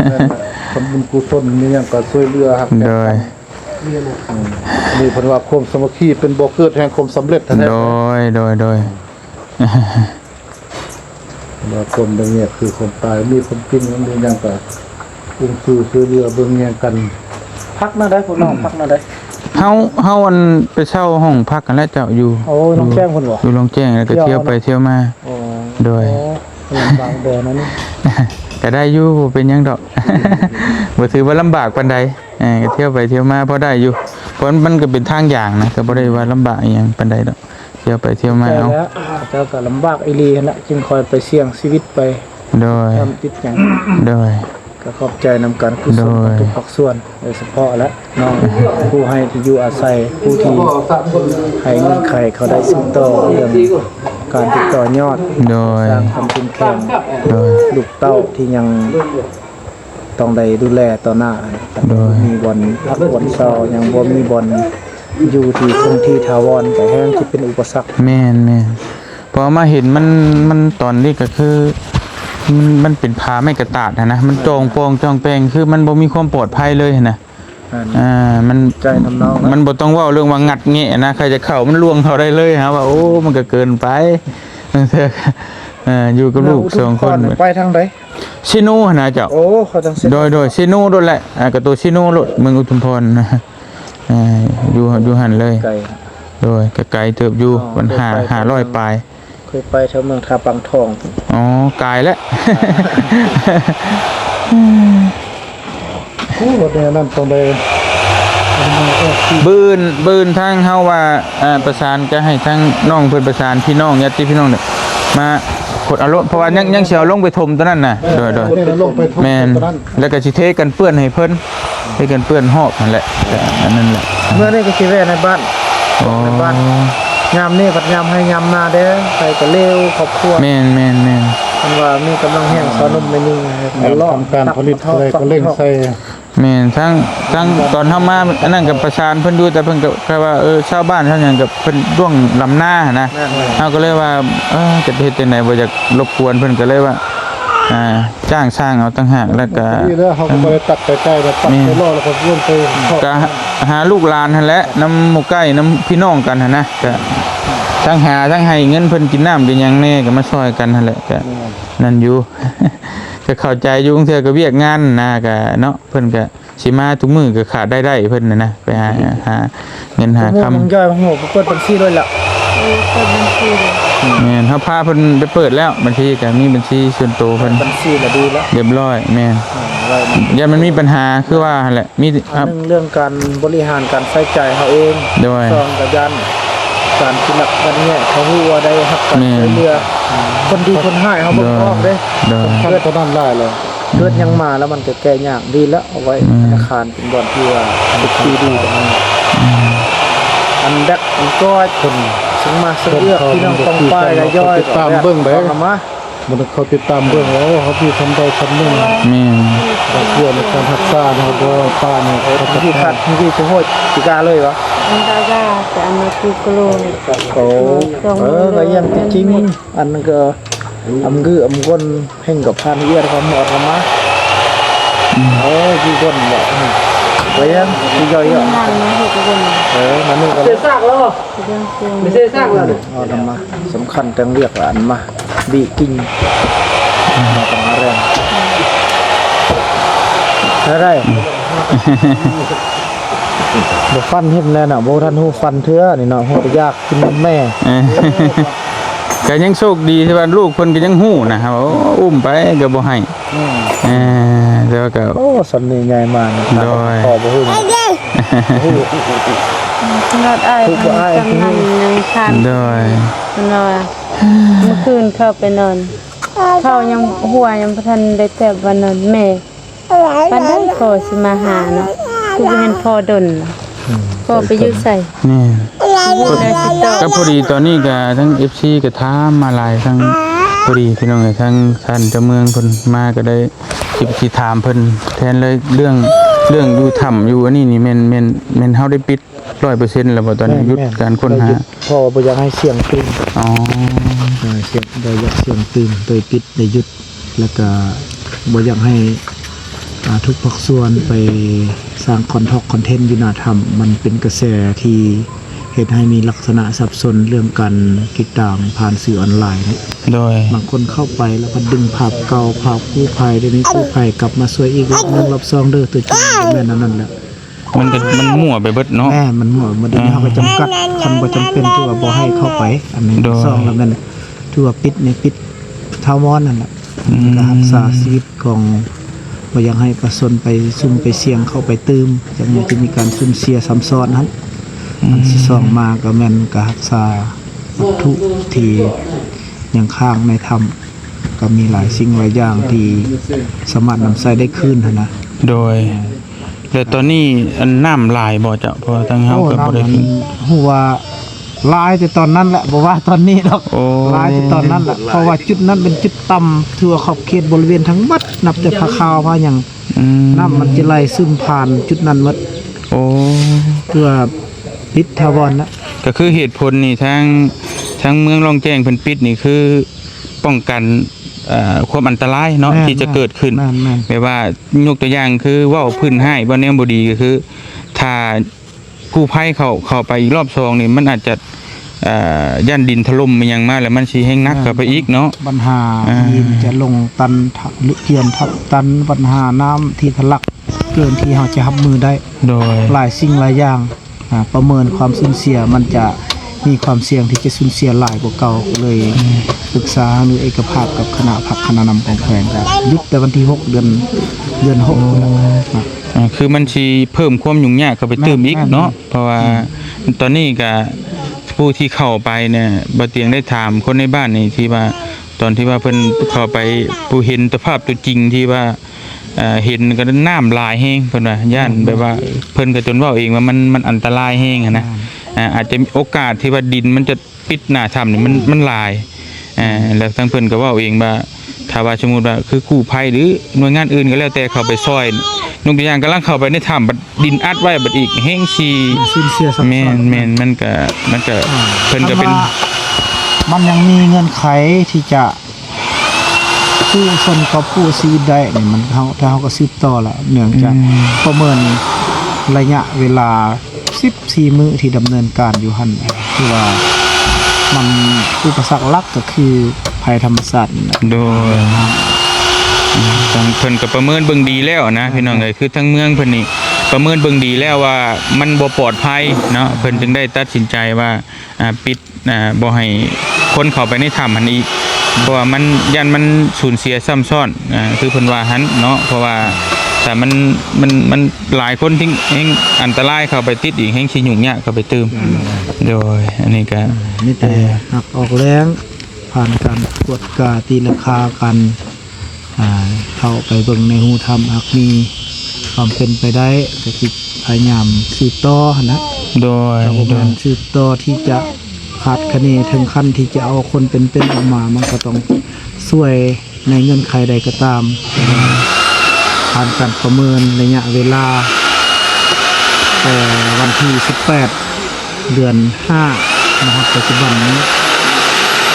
ແມ່ນແຫຼະ ທຳບຸນກຸສົນ ມີຫຍັງກໍຊ່ວຍເຫຼືອຮັກແພງກັນ. ໂດຍ ອືມ ນີ້ເພິ່ນວ່າຄວາມສາມັກຄີເປັນບໍ່ເກີດແຫ່ງຄວາມສຳເລັດແທ້ໆ. ໂດຍ ໂດຍ ໂດຍ ວ່າຄວາມແຕກແຍກຄືຄວາມຕາຍ ມີຄວາມກິນ ມີຫຍັງກໍອຸ້ມຊູຊ່ວຍເຫຼືອເບິ່ງແຍງກັນ. ພັກແນວໃດພວກນ້ອງ ອືມ ພັກແນວໃດ? ເຮົາ ເຮົາອັນໄປເຊົ່າຫ້ອງພັກຫັ້ນແຫຼະເຈົ້າ ຢູ່ ໂອ້ ຢູ່ ໜອງແຈ້ງພຸ້ນບໍ່? ຢູ່ໜອງແຈ້ງ ແລ້ວກໍທ່ຽວໄປທ່ຽວມາ. ໂອ້ ໂດຍ ໂອ້ ລຳບາກແດ່ນັ້ນ ກໍໄດ້ຢູ່ ບໍ່ເປັນຫຍັງດອກ. ບໍ່ຖືວ່າລຳບາກປານໃດ ເອີ ກໍທ່ຽວໄປທ່ຽວມາພໍໄດ້ຢູ່ ເພາະມັນກໍເປັນທາງຢ່າງນະ ກໍບໍ່ໄດ້ວ່າລຳບາກອີ່ຫຍັງປານໃດດອກ. ທ່ຽວໄປທ່ຽວມາເອົາ. ເຈົ້າກໍລຳບາກອີ່ຫຼີຫັ້ນລະ ຈຶ່ງຄ່ອຍໄປສ່ຽງຊີວິດໄປ. ໂດຍ ທຳຕິດຫຍັງ. ໂດຍ ກໍຂອບໃຈນຳການກຸສົນ ໂດຍ ຂອງທຸກພາກສ່ວນ ໂດຍສະເພາະແຫຼະນ້ອງ ຜູ້ໃຫ້ທີ່ຢູ່ອາໄສ ຜູ້ທີ່ໃຫ້ເງື່ອນໄຂເຂົາໄດ້ສືບຕໍ່ເລື່ອງການຕິດຕໍ່ຍອດ. ໂດຍ ສ້າງຄວາມເຂັ້ມແຂງ. ໂດຍ ລູກເຕົ້າທີ່ຍັງ ຕ້ອງໄດ້ດູແລຕໍ່ໜ້າ ໂດຍ ບໍ່ມີບ່ອນພັກບ່ອນເຊົາ ຍັງບໍ່ມີບ່ອນຢູ່ທີ່ຄົງທີ່ຖາວອນ ກໍແຮງຊິເປັນອຸປະສັກ. ແມ່ນໆ ເພາະມາເຫັນມັນ ມັນຕອນນີ້ກໍຄື ມັນ ມັນເປັນຜາໄມ້ກະຕາດຫັ້ນນະ ມັນຈ່ອງປ່ອງຈ່ອງແປງ ຄືມັນບໍ່ມີຄວາມປອດໄພເລີຍຫັ້ນນະ. ອ່າ ມັນ ໃຈທຳນອງ ມັນບໍ່ຕ້ອງເວົ້າເລື່ອງວ່າງັດແງະນະ ໃຜຈະເຂົ້າມັນລ່ວງເຂົ້າໄດ້ເລີຍ ຫາວ່າ ໂອ້ ມັນກໍເກີນໄປ. ເອີ ຢູ່ກັບລູກສອງຄົນ ໄປທາງໃດ? ເຊໂນຫັ້ນນະເຈົ້າ. ໂອ້ ເຂົາຈັ່ງເຊໂນ ໂດຍໆ ເຊໂນໂລດແຫຼະ ອ່າ ກະໂຕເຊໂນໂລດ ເມືອງອຸທຸມພອນ. ອ່າ ຢູ່ ຢູ່ຫັ້ນເລີຍ ໄກ ໂດຍ ກະໄກເຕີບຢູ່ ອໍ ມັນຫ້າ ຫ້າຮ້ອຍປາຍ. ເຄີຍໄປແຖວເມືອງທ່າປາງທອງ. ອໍ ກາຍແລ້ວ. ໂອ້ ແນວນັ້ນຕ້ອງໄດ້ ບືນ ບືນທາງເຮົາວ່າ ອ່າ ປະສານ ຈະໃຫ້ທາງນ້ອງເພິ່ນປະສານພີ່ນ້ອງ ຍາດຕິພີ່ນ້ອງ ມາຂຸດເອົາໂລດ ເພາະວ່າຍັງ ຍັງຊິເອົາລົງໄປຖົມຕົວນັ້ນນະ. ໂດຍໆ ແມ່ນ ແລ້ວກໍຊິເທກັນເປື້ອນໃຫ້ເພິ່ນ ເຮັດກັນເປື້ອນຮອບຫັ້ນແຫຼະ ກໍອັນນັ້ນແຫຼະ. ເມື່ອນີ້ກໍຊິແວ່ໃນບ້ານ ອໍ ໃນບ້ານ ຍາມນີ້ພັດຍາມໄຮ່ຍາມນາເດ້ ໄປກໍເລວຄອບຄົວ. ແມ່ນໆໆ ເພິ່ນວ່າມີກຳລັງແຮງຊາວໜຸ່ມແມ່ຍິງ ແມ່ນ ຕະຫຼອດ ທຳການຜະລິດ ເທົ່າໃດກໍເລັ່ງໃສ່. ແມ່ນ ທັງ ທັງຕອນເຮົາມາອັນນັ້ນກໍປະສານເພິ່ນຢູ່ ແຕ່ເພິ່ນກໍ ກໍວ່າ ເອີ ຊາວບ້ານຊາວຫຍັງກໍເພິ່ນລ່ວງລຳນາຫັ້ນນະ. ແມ່ນໆ ເຮົາກໍເລີຍວ່າ ເອີ ຈະເຮັດຈັ່ງໃດ ບໍ່ຢາກລົບກວນເພິ່ນ ກໍເລີຍວ່າ ອ່າ ຈ້າງຊ່າງເອົາຕ່າງຫາກ ແລ້ວກະ ດີແລ້ວ ເຮົາກໍບໍ່ໄດ້ຕັດໄກໆ ແລ້ວຕັດໄປລໍ ແລ້ວກໍວນໄປ ກໍຫາລູກຫຼານຫັ້ນແຫຼະ ນຳໝູ່ໃກ້ ນຳພີ່ນ້ອງກັນຫັ້ນນະ ກະທັງຫາ ທັງໃຫ້ເງິນເພິ່ນກິນນ້ຳກິນຫຍັງແດ່ ກໍມາຊ່ອຍກັນຫັ້ນແຫຼະ ກະ ແມ່ນ ນັ້ນຢູ່ ກໍເຂົ້າໃຈຢູ່ ບາງເທື່ອກໍວຽກງານນະ ກະເນາະ ເພິ່ນກະ ຊິມາທຸກມື້ກໍຂາດລາຍໄດ້ເພິ່ນນະນະ ໄປຫາ ຫາເງິນຫາຄຳ ໝ່ອງຍ່ອຍ ໝ່ອງຫົວ ເປີດບັນຊີໂລດລະ ເອີ ເປີດບັນຊີເລີຍ ແມ່ນ ເຮົາພາເພິ່ນໄປເປີດແລ້ວ ບັນຊີກໍມີບັນຊີສ່ວນໂຕເພິ່ນ ບັນຊີລະດີລະ ຮຽບຮ້ອຍ ແມ່ນ ຢ້ານມັນມີບັນຫາ ຄືວ່າຫັ້ນແຫຼະ ມີ ອັນໜຶ່ງເລື່ອງການບໍລິຫານການໃຊ້ຈ່າຍເຮົາເອງ ໂດຍ ສອງກໍຢ້ານການທີ່ລັກກັນແຍກ ເຂົາຮູ້ວ່າໄດ້ຮັບການ ແມ່ນ ຊ່ວຍເຫຼືອ ຄົນດີຄົນຮ້າຍເຮົາເບິ່ງອອກເດ້ ໂດຍ ສຳຄັນຕົວນັ້ນຫຼາຍເລີຍ ເກີດຫຍັງມາແລ້ວມັນກໍແກ້ຍາກ ດີແລ້ວເອົາໄວ້ ອືມ ທະນາຄານເປັນບ່ອນທີ່ວ່າເຊັບຊີດີກວ່ານັ້ນ ອືມ ອັນແບັກອັນກ້ອຍ ເພິ່ນ ເຊິ່ງມາເຊິ່ງເອືອກ ເພິ່ນ ພີ່ນ້ອງປ້ອງປາຍ ກະຍ້ອຍ ຕິດຕາມເບິ່ງໄດ໋ ເອົາມາ ມັນເຂົາຕິດຕາມເບິ່ງວ່າ ໂອ້ ເຮົາມີສ່ຳໃດສ່ຳໜຶ່ງ ແມ່ນ ດອກເບ້ຍໃນການຮັກສາເນາະ ບໍ່ປານເນາະ ເອີ ເຂົາຈະ ທີ່ຄັດ ທີ່ສະໂຫດ ຊິກາເລີຍວະ ອັນດາກາ ແຕ່ອັນນັ້ນຄືໂກໂລ ໂອ້ ເອີ ກໍຍັງຕິດຈິງ ອັນນັ້ນກໍ ອຳກືອຳກົນ ເພງກັບພານເອີຍ ຄວາມຮອດລະມາ ອືມ ເອີ ຢູ່ບົນເບາະ ອືມ ໄປຍັງ ຢູ່ຍ່ອຍເນາະ ເອີ ມານີ້ກໍ ເສຍຊາກແລ້ວ ເສຍຊາກແລ້ວ ຮອດລະມາ ສຳຄັນແຕ່ງວຽກລະອັນມາ ບີກິງ ມາກັນມາແຮງ ໄດ້ ບໍ່ຟັນເຫັນແລ້ວນະ ບໍ່ທັນຮູ້ຟັນເທື່ອນີ້ເນາະ ຮູ້ແຕ່ຢາກກິນນົມແມ່ ເອີ ກໍຍັງໂຊກດີທີ່ວ່າລູກເພິ່ນກໍຍັງຮູ້ນະ ເຮົາອຸ້ມໄປກໍບໍ່ໃຫ້ ອືມ ເອີ ແຕ່ວ່າກໍ ໂອ້ ສ່ຳນີ້ໃຫຍ່ມານະ ໂດຍ ພໍ່ບໍ່ຮູ້ ຮອດອ້າຍ ຜູ້ອ້າຍ ສ່ຳນັ້ນຍັງທັນ ໂດຍ ເພິ່ນວ່າ ມື້ຄືນເຂົ້າໄປນອນ ເຂົ້າຍັງ ຫົວຍັງບໍ່ທັນໄດ້ແຕະວ່ານອນ ແມ່ ປານໃດພໍ່ຊິມາຫາເນາະ ຄືບໍ່ເຫັນພໍ່ດົນ ອືມ ພໍ່ໄປຢູ່ໃສ ແມ່ນ ກໍພໍດີຕອນນີ້ກໍທັງເອັຟຊີກໍຖາມມາຫຼາຍ ທັງພໍດີພີ່ນ້ອງເອີຍ ທັງທ່ານເຈົ້າເມືອງເພິ່ນມາກໍໄດ້ ຊິ ຊິຖາມເພິ່ນແທນເລີຍ ເລື່ອງ ເລື່ອງຢູ່ຖ້ຳຢູ່ອັນນີ້ນີ້ແມ່ນ ແມ່ນ ແມ່ນເຮົາໄດ້ປິດ ຮ້ອຍເປີເຊັນແລ້ວບໍ່ ຕອນນີ້ ແມ່ນ ຢຸດການຄົ້ນຫາ ແມ່ນ ໄດ້ຢຸດ ເພາະວ່າບໍ່ຢາກໃຫ້ສ່ຽງຕື່ມ ອໍ ເອີ ສ່ຽງ ບໍ່ຢາກສ່ຽງຕື່ມ ໂດຍປິດ ໄດ້ຢຸດ ແລ້ວກະບໍ່ຢາກໃຫ້ ອ່າ ທຸກພາກສ່ວນໄປສ້າງຄອນທອກຄອນເທັນຢູ່ໜ້າຖ້ຳ ມັນເປັນກະແສທີ່ເຮັດໃຫ້ມີລັກສະນະສັບສົນເລື່ອງການຕິດຕາມຜ່ານສື່ອອນລາຍເນາະ ໂດຍ ບາງຄົນເຂົ້າໄປແລ້ວກໍດຶງພາບເກົ່າ ພາບກູ້ໄພ ດຽວນີ້ກູ້ໄພກັບມາຊ່ວຍອີກລອບໜຶ່ງລອບສອງເດີ ຕົວຈິງບໍ່ແມ່ນອັນນັ້ນແລ້ວ ມັນກໍ ມັນມົ້ວໄປເບິດເນາະ ແມ່ນ ມັນມົ້ວ ບັດນີ້ເຮົາກໍຈຳກັດ ຄັນບໍ່ຈຳເປັນຖືວ່າບໍ່ໃຫ້ເຂົ້າໄປ ອັນໜຶ່ງ ໂດຍ ສອງແລ້ວແມ່ນຖືວ່າປິດນີ້ປິດຖາວອນນັ້ນແຫຼະ ອືມ ກໍຮັກສາຊີວິດຂອງ ບໍ່ຢາກໃຫ້ປະຊາຊົນໄປຊຸ່ມໄປສ່ຽງເຂົ້າໄປຕື່ມ ຈັ່ງມັນຈະມີການສູນເສຍຊ້ຳຊ້ອນຫັ້ນ ອືມ ອັນທີສອງມາກໍແມ່ນກໍຮັກສາວັດຖຸທີ່ຍັງຄ້າງໃນຖ້ຳ ກໍມີຫຼາຍສິ່ງຫຼາຍຢ່າງທີ່ສາມາດນຳໃຊ້ໄດ້ຄືນຫັ້ນນະ ໂດຍ ແລະຕອນນີ້ອັນນ້ຳຫຼາຍບໍ່ເຈົ້າ? ເພາະວ່າທາງເຮົາກໍບໍ່ໄດ້ ໂອ້ ນ້ຳຫັ້ນຮູ້ວ່າຫຼາຍແຕ່ຕອນນັ້ນແຫຼະ ບໍ່ວ່າຕອນນີ້ດອກ ໂອ້ ຫຼາຍແຕ່ຕອນນັ້ນແຫຼະ ເພາະວ່າຈຸດນັ້ນເປັນຈຸດຕ່ຳ ຖືວ່າຂອບເຂດບໍລິເວນທັງໝົດ ນັບແຕ່ຜາຂາວຜາຫຍັງ ອືມ ນ້ຳມັນຈະໄຫຼຊຶມຜ່ານຈຸດນັ້ນໝົດ. ໂອ້ ເພື່ອປິດຖາວອນນະ. ກໍຄືເຫດຜົນນີ້ ທາງ ທາງເມືອງລ່ອງແຈ້ງເພິ່ນປິດນີ້ ຄືປ້ອງກັນ ເອີ ຄວາມອັນຕະລາຍເນາະ ແມ່ນ ທີ່ຈະເກີດຂຶ້ນ. ແມ່ນ ແມ່ນ ແບບວ່າ ຍົກຕົວຢ່າງຄືເວົ້າພື້ນຮ້າຍ ເວົ້າແນວບໍ່ດີ ກໍຄືຖ້າກູ້ໄພເຂົ້າ ເຂົ້າໄປອີກລອບສອງນີ້ ມັນອາດຈະ ເອີ ຢ້ານດິນຖະຫຼົ່ມອີ່ຫຍັງມາ ແລ້ວມັນຊິແຮງໜັກເຂົ້າໄປອີກເນາະ. ບັນຫາ ອ່າ ດິນຈະລົງຕັນ ທະ ເຈື່ອນທັບຕັນ ບັນຫານ້ຳທີ່ທະລັກເກີນທີ່ເຮົາຈະຮັບມືໄດ້. ໂດຍ ຫຼາຍສິ່ງຫຼາຍຢ່າງ ອ່າ ປະເມີນຄວາມສູນເສຍ ມັນຈະມີຄວາມສ່ຽງທີ່ຈະສູນເສຍຫຼາຍກວ່າເກົ່າ. ກໍເລີຍ ອືມ ປຶກສາຫາລືເອກະພາບກັບຄະນະພັກຄະນະນຳຂອງແຂວງ ກໍຢຸດແຕ່ວັນທີຫົກ ເດືອນ ເດືອນຫົກ ພຸ້ນແຫຼະ. ອ່າ ຄືມັນຊິເພີ່ມຄວາມຫຍຸ້ງຍາກເຂົ້າໄປຕື່ມອີກເນາະ. ແມ່ນ ເພາະວ່າ ອືມ ຕອນນີ້ກະຜູ້ທີ່ເຂົ້າໄປເນຍ ບ່າວຕຽງໄດ້ຖາມຄົນໃນບ້ານນີ້ ທີ່ວ່າຕອນທີ່ວ່າເພິ່ນເຂົ້າໄປ ຜູ້ເຫັນສະພາບຕົວຈິງທີ່ວ່າ ເອີ່ ເຫັນກໍນ້ຳຫຼາຍແຮງ ເພິ່ນວ່າຢ້ານ ແມ່ນ ແບບວ່າເພິ່ນກໍຈົນເວົ້າເອງວ່າມັນ ມັນອັນຕະລາຍແຮງຫັ້ນນະ. ອ່າ ອາດຈະມີໂອກາດທີ່ວ່າດິນມັນຈະປິດໜ້າຖ້ຳນີ້ມັນ ມັນຫຼາຍ. ເອີ ແລ້ວທາງເພິ່ນກໍເວົ້າເອງວ່າ ຖ້າວ່າສົມມຸດວ່າຄືກູ້ໄພ ຫຼື ໜ່ວຍງານອື່ນກໍແລ້ວແຕ່ເຂົ້າໄປຊ່ອຍ ຍົກຕົວຢ່າງກຳລັງເຂົ້າໄປໃນຖ້ຳ ບັດດິນອັດໄວ້ ບັດອີກແຮງຊິ ມັນສູນເສຍຊັບຊ້ອນ. ແມ່ນໆ ມັນກະ ມັນກະ ອ່າ ເພິ່ນກະເປັນ ຄັນວ່າມັນຍັງມີເງື່ອນໄຂທີ່ຈະກູ້ຊົນກອບກູ້ຊີວິດໄດ້ນີ້ ມັນ ເຮົາ ຖ້າເຮົາກໍສືບຕໍ່ລະ ເນື່ອງຈາກ ອືມ ປະເມີນໄລຍະເວລາ ສິບສີ່ມື້ທີ່ດຳເນີນການຢູ່ຫັ້ນ ຄືວ່າມັນ ອຸປະສັກຫຼັກກໍຄືໄພທຳມະຊາດນີ້ແຫຼະ. ໂດຍ ທາງເພິ່ນກໍປະເມີນເບິ່ງດີແລ້ວນະ ພີ່ນ້ອງເອີຍ ຄືທາງເມືອງເພິ່ນນີ້ປະເມີນເບິ່ງດີແລ້ວວ່າມັນບໍ່ປອດໄພເນາະ ເພິ່ນຈຶ່ງໄດ້ຕັດສິນໃຈວ່າ ອ່າ ປິດ ອ່າ ບໍ່ໃຫ້ຄົນເຂົ້າໄປໃນຖ້ຳຫັ້ນອີກ ເພາະວ່າມັນ ຢ້ານມັນສູນເສຍຊ້ຳຊ້ອນ ອ່າ ຄືເພິ່ນວ່າຫັ້ນເນາະ. ເພາະວ່າຖ້າມັນ ມັນ ມັນຫຼາຍຄົນທີ່ແຮງອັນຕະລາຍເຂົ້າໄປຕິດອີກ ແຮງຊິຫຍຸ້ງຍາກເຂົ້າໄປຕື່ມ. ໂດຍ ອັນນີ້ກະ ອ່າ ມີແຕ່ ອ່າ ຮັກອອກແຮງ ຜ່ານການກວດກາຕີລາຄາກັນ ອ່າ ເຂົ້າໄປເບິ່ງໃນຮູຖ້ຳ ຫາກມີຄວາມເປັນໄປໄດ້ ກໍຊິພະຍາຍາມສືບຕໍ່ຫັ້ນນະ. ໂດຍ ກໍບໍ່ແມ່ນ ໂດຍ ສືບຕໍ່ທີ່ຈະຄາດຄະເນເຖິງຂັ້ນທີ່ຈະເອົາຄົນເປັນໆອອກມາ ມັນກໍຕ້ອງຊ່ວຍໃນເງື່ອນໄຂໃດກໍຕາມ. ຜ່ານການປະເມີນໄລຍະເວລາ ແຕ່ວັນທີສິບແປດ ເດືອນຫ້າ ມາຮອດປັດຈຸບັນນີ້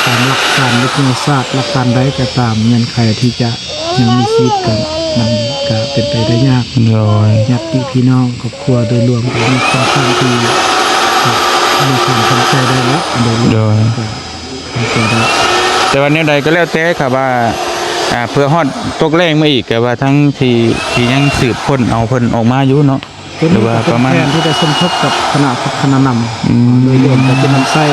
ຕາມຫຼັກການວິທະຍາສາດ ຫຼັກການໃດກໍຕາມ ເງື່ອນໄຂທີ່ຈະຍັງມີຊີວິດກໍ ມັນກໍເປັນໄປໄດ້ຍາກ. ໂດຍ ຍາດຕິພີ່ນ້ອງຄອບຄົວໂດຍລວມກໍມີຄ່ອນຂ້າງທີ່ມີຄວາມທຳໃຈໄດ້ລະ ໂດຍລວມ ໂດຍ ກໍທຳໃຈໄດ້. ແຕ່ວ່າແນວໃດກໍແລ້ວແຕ່ ຖ້າວ່າ ອ່າ ເພື່ອຮອດຕົກແລ້ງມາອີກ ກໍວ່າທັງທີ່ ທີ່ຍັງສືບຄົ້ນເອົາເພິ່ນອອກມາຢູ່ເນາະ. ຕົວນີ້ກໍເປັນແຜນທີ່ໄດ້ສົມທົບກັບຄະນະພັກຄະນະນຳ ອືມ ໂດຍລວມກໍຈະນຳໃຊ້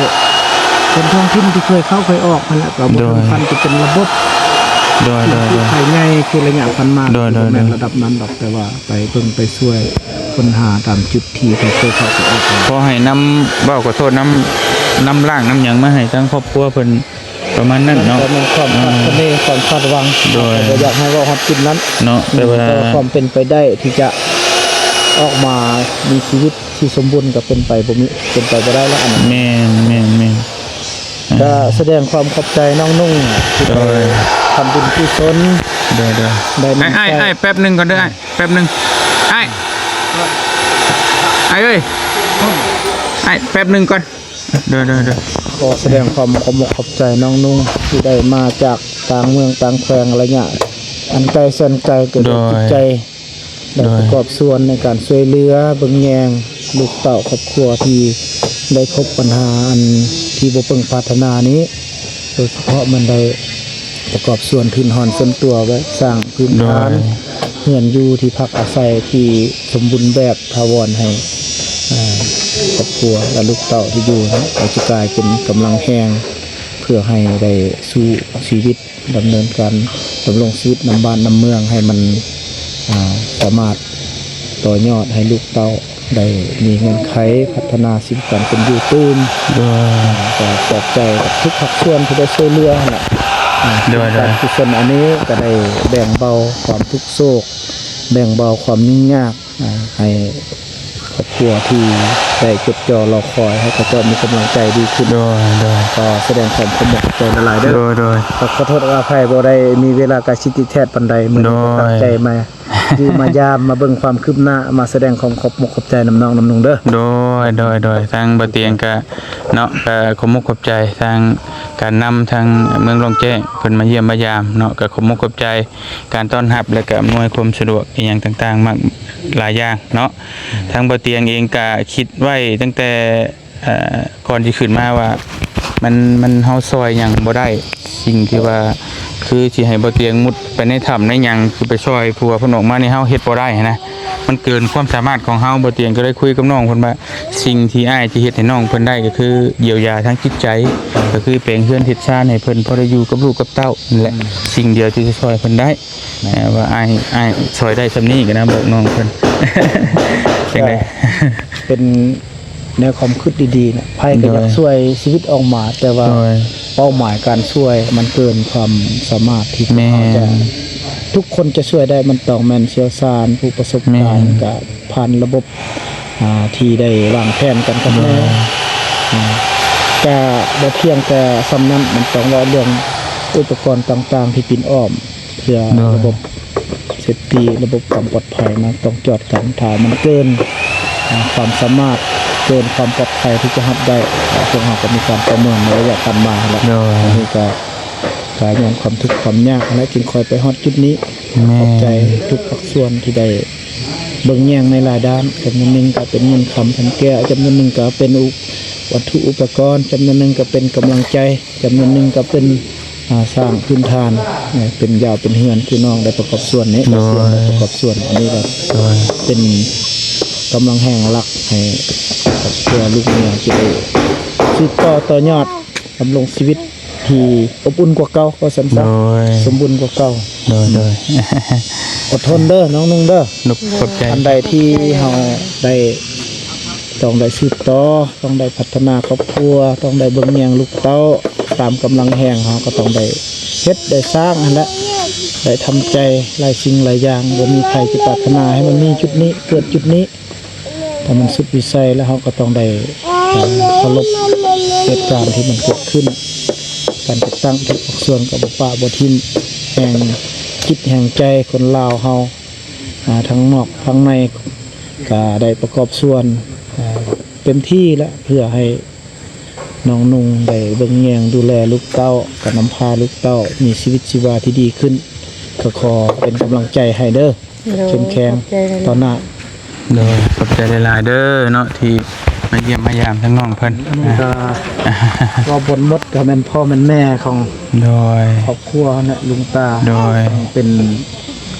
ຄົນທ້ອງຖິ່ນທີ່ເຄີຍເຂົ້າເຄີຍອອກຫັ້ນແຫຼະ ກໍບໍ່ ໂດຍ ເຖິງຂັ້ນຈະເປັນລະບົບ ໂດຍ ໂດຍ ໂດຍ ເຂດໃຫຍ່ ເຂດໄລຍະຜ່ານມາ ໂດຍ ໂດຍ ບໍ່ແມ່ນ ໂດຍ ລະດັບນັ້ນດອກ ແຕ່ວ່າໄປເບິ່ງໄປຊ່ວຍຄົ້ນຫາຕາມຈຸດທີ່ເຂົາເຄີຍເຂົ້າເຄີຍອອກ ພໍໃຫ້ນຳ ເວົ້າຂໍໂທດ ນຳ ນຳຮ່າງນຳຫຍັງມາໃຫ້ທາງຄອບຄົວເພິ່ນ ປະມານນັ້ນເນາະ ແມ່ນຄວາມຄາດຄະເນ ອ່າ ຄວາມຄາດຫວັງ ໂດຍ ເຮົາກໍບໍ່ຢາກໃຫ້ເວົ້າຮອດຈຸດນັ້ນເນາະ ແຕ່ວ່າ ແຕ່ວ່າຄວາມເປັນໄປໄດ້ທີ່ຈະອອກມາມີຊີວິດທີ່ສົມບູນກໍເປັນໄປບໍ່ມີ ເປັນໄປບໍ່ໄດ້ແລ້ວ ອັນນັ້ນ ແມ່ນ ແມ່ນ ແມ່ນ ກໍສະແດງຄວາມຂອບໃຈນ້ອງນຸ່ງທີ່ໄດ້ ໂດຍ ທຳບຸນກຸສົນ ໂດຍ ໂດຍ ໄດ້ນຳໃຊ້ ອ້າຍ ອ້າຍ ແປັບໜຶ່ງກ່ອນເດີ ອ້າຍ ແປັບໜຶ່ງ ອ້າຍ ອ້າຍເອີຍ ອ້າຍ ແປັບໜຶ່ງກ່ອນ. ໂດຍ ໂດຍ ໂດຍ ຂໍສະແດງຄວາມຂອບອົກຂອບໃຈນ້ອງນຸ່ງ ທີ່ໄດ້ມາຈາກຕ່າງເມືອງຕ່າງແຂວງໄລຍະອັນໄກແສນໄກ ກໍດ້ວຍ ໂດຍ ຈິດໃຈ ໄດ້ ໂດຍ ປະກອບສ່ວນໃນການຊ່ວຍເຫຼືອເບິ່ງແຍງລູກເຕົ້າຄອບຄົວທີ່ໄດ້ພົບບັນຫາອັນທີ່ບໍ່ເພິ່ງປາດຖະໜານີ້ ໂດຍສະເພາະແມ່ນໄດ້ປະກອບສ່ວນທຶນຮອນສ່ວນຕົວ ແບບສ້າງພື້ນຖານ ໂດຍ ເຮືອນຢູ່ທີ່ພັກອາໄສທີ່ສົມບູນແບບ ຖາວອນໃຫ້ ອ່າ ຄອບຄົວ ແລະ ລູກເຕົ້າທີ່ຢູ່ນຳ ກໍຈະກາຍເປັນກຳລັງແຮງ ເພື່ອໃຫ້ໄດ້ສູ້ຊີວິດ ດຳເນີນການດຳລົງຊີວິດນຳບ້ານນຳເມືອງ ໃຫ້ມັນ ອ່າ ສາມາດຕໍ່ຍອດໃຫ້ລູກເຕົ້າໄດ້ມີເງື່ອນໄຂພັດທະນາຊີວິດການເປັນຢູ່ຕື່ມ. ໂດຍ ກໍຂອບໃຈກັບທຸກພາກສ່ວນທີ່ໄດ້ຊ່ວຍເຫຼືອຫັ້ນແຫຼະ. ໂດຍ ໂດຍ ການກຸສົນອັນນີ້ກໍໄດ້ແບ່ງເບົາຄວາມທຸກໂສກ ແບ່ງເບົາຄວາມຫຍຸ້ງຍາກ ອ່າ ໃຫ້ຄອບຄົວທີ່ໄດ້ຈົດຈ່ອລໍຄອຍ ໃຫ້ເຂົາເຈົ້າມີກຳລັງໃຈດີຂຶ້ນ. ໂດຍ ໂດຍ ກໍສະແດງຄວາມຂອບອົກຂອບໃຈຫຼາຍໆເດີ. ໂດຍ ໂດຍ ກໍຂໍໂທດອະໄພ ບໍ່ໄດ້ມີເວລາກະຊິຕິແທດປານໃດ ມື້ນີ້ກໍ ໂດຍ ຕັ້ງໃຈມາ ທີ່ມາຢາມ ມາເບິ່ງຄວາມຄືບໜ້າ ມາສະແດງຄວາມຂອບມົກຂອບໃຈນຳນ້ອງນຳນຸ່ງເດີ. ໂດຍ ໂດຍ ໂດຍ ທາງບໍ່ຕຽງກະເນາະ ກະຂອບມົກຂອບໃຈທາງການນຳທາງເມືອງລ່ອງແຈ້ງ ເພິ່ນມາຢ້ຽມມາຢາມເນາະ ກະຂອບມົກຂອບໃຈການຕ້ອນຮັບ ແລະກະອຳນວຍຄວາມສະດວກອີ່ຫຍັງຕ່າງໆ ມາກຫຼາຍຢ່າງເນາະ. ທາງບໍ່ຕຽງເອງກະຄິດໄວ້ຕັ້ງແຕ່ ເອີ ກ່ອນຊິຂຶ້ນມາວ່າ ມັນ ມັນ ເຮົາຊ່ອຍຫຍັງບໍ່ໄດ້ ສິ່ງທີ່ວ່າ ຄືຊິໃຫ້ບໍ່ຕຽງມຸດໄປໃນຖ້ຳໃນຫຍັງ ຄືໄປຊ່ອຍຜົວເພິ່ນອອກມານີ້ ເຮົາເຮັດບໍ່ໄດ້ນະ ມັນເກີນຄວາມສາມາດຂອງເຮົາ. ບໍ່ຕຽງກໍໄດ້ຄຸຍກັບນ້ອງເພິ່ນວ່າ ສິ່ງທີ່ອ້າຍຊິເຮັດໃຫ້ນ້ອງເພິ່ນໄດ້ ກໍຄືຢຽວຢາທາງຈິດໃຈ ກໍຄືແປງເຮືອນເຮັດຊານໃຫ້ເພິ່ນ ພໍໄດ້ຢູ່ກັບລູກກັບເຕົ້ານັ້ນແຫຼະ ອືມ ສິ່ງດຽວທີ່ຈະຊ່ອຍເພິ່ນໄດ້ ແມ່ນ ເອີ ວ່າອ້າຍ ອ້າຍຊ່ອຍໄດ້ສ່ຳນີ້ກໍນະ ບອກນ້ອງເພິ່ນ ຈັ່ງໃດ ເປັນແນວຄວາມຄິດດີໆນະ ໃຜກໍຢາກ ໂດຍ ຊ່ວຍຊີວິດອອກມາ ແຕ່ວ່າ ໂດຍ ເປົ້າໝາຍການຊ່ວຍມັນເກີນຄວາມສາມາດທີ່ ແມ່ນ ເຮົາຈະ ທຸກຄົນຈະຊ່ວຍໄດ້ ມັນຕ້ອງແມ່ນຊ່ຽວຊານ ຜູ້ປະສົບການ ແມ່ນ ກະຜ່ານລະບົບ ອ່າ ທີ່ໄດ້ວາງແຜນກັນຄັກແນ່ ໂດຍ ອ່າ ກະບໍ່ພຽງແຕ່ສ່ຳນັ້ນ ມັນຕ້ອງເວົ້າເລື່ອງອຸປະກອນຕ່າງໆທີ່ປິ່ນອ້ອມ ເພື່ອ ໂດຍ ລະບົບເຊຟຕີ ລະບົບຄວາມປອດໄພ ມັນຕ້ອງຈອດກັນ ຖ້າມັນເກີນ ອ່າ ຄວາມສາມາດ ເກີນຄວາມປອດໄພທີ່ຈະຮັບໄດ້ ພວກເຮົາກໍມີການປະເມີນໃນໄລຍະຜ່ານມາຫັ້ນແຫຼະ ໂດຍ ອັນນີ້ກໍ ກໍຍ້ອນຄວາມທຸກຄວາມຍາກຫັ້ນແຫຼະ ຈຶ່ງຄ່ອຍໄປຮອດຈຸດນີ້ ແມ່ນ ຂອບໃຈທຸກພາກສ່ວນທີ່ໄດ້ເບິ່ງແຍງໃນຫຼາຍດ້ານ ຈຳນວນໜຶ່ງກໍເປັນເງິນຄຳຄຳແກ້ວ ຈຳນວນໜຶ່ງກໍເປັນອຸ ວັດຖຸອຸປະກອນ ຈຳນວນໜຶ່ງກໍເປັນກຳລັງໃຈ ຈຳນວນໜຶ່ງກໍເປັນ ອ່າ ສ້າງພື້ນຖານ ເປັນຢາວເປັນເຮືອນ ຄືນ້ອງໄດ້ປະກອບສ່ວນນີ້ ໂດຍ ປະກອບສ່ວນ ອັນນີ້ກໍ ໂດຍ ເປັນກຳລັງແຮງຫຼັກໃຫ້ຄອບຄົວລູກເມຍຈະໄດ້ສືບຕໍ່ຕໍ່ຍອດ ດຳລົງຊີວິດທີ່ອົບອຸ່ນກວ່າເກົ່າ ວ່າຊັ້ນຊະ ໂດຍ ສົມບູນກວ່າເກົ່າ ໂດຍ ໂດຍ ອົດທົນເດີນ້ອງໜຶ່ງເດີ ຂອບໃຈ ອັນໃດທີ່ເຮົາໄດ້ ຕ້ອງໄດ້ສືບຕໍ່ ຕ້ອງໄດ້ພັດທະນາຄອບຄົວ ຕ້ອງໄດ້ເບິ່ງແຍງລູກເຕົ້າ ຕາມກຳລັງແຮງ ເຮົາກໍຕ້ອງໄດ້ເຮັດໄດ້ສ້າງຫັ້ນແຫຼະ ໄດ້ທຳໃຈຫຼາຍສິ່ງຫຼາຍຢ່າງ ບໍ່ມີໃຜຈະປາດຖະໜາໃຫ້ມັນມີຈຸດນີ້ ເກີດຈຸດນີ້ ຖ້າມັນສຸດວິໄສແລ້ວ ເຮົາກໍຕ້ອງໄດ້ ເອີ ເຄົາລົບເຫດການທີ່ມັນເກີດຂຶ້ນ ການຈັດຕັ້ງທຸກພາກສ່ວນກໍບໍ່ປະບໍ່ຖິ້ມ ແຮງຈິດແຮງໃຈຄົນລາວເຮົາ ອ່າ ທັງນອກທັງໃນ ກະໄດ້ປະກອບສ່ວນ ເຕັມທີ່ແລ້ວ ເພື່ອໃຫ້ນ້ອງນຸ່ງໄດ້ເບິ່ງແຍງດູແລລູກເຕົ້າ ກະນຳພາລູກເຕົ້າມີຊີວິດຊີວາທີ່ດີຂຶ້ນ ກໍຂໍເປັນກຳລັງໃຈໃຫ້ເດີ ໂດຍ ເຂັ້ມແຂງ ຂອບໃຈຫຼາຍໆ ຕໍ່ໜ້າ ໂດຍ ຂອບໃຈຫຼາຍໆເດີເນາະ ທີ່ມາຢ້ຽມມາຢາມທາງນ້ອງເພິ່ນ ອັນນີ້ກໍ ອ່າ ເວົ້າບໍ່ໝົດ ກໍແມ່ນພໍ່ແມ່ນແມ່ຂອງ ໂດຍ ຄອບຄົວຫັ້ນແຫຼະ ລຸງຕາ ໂດຍ ເປັນ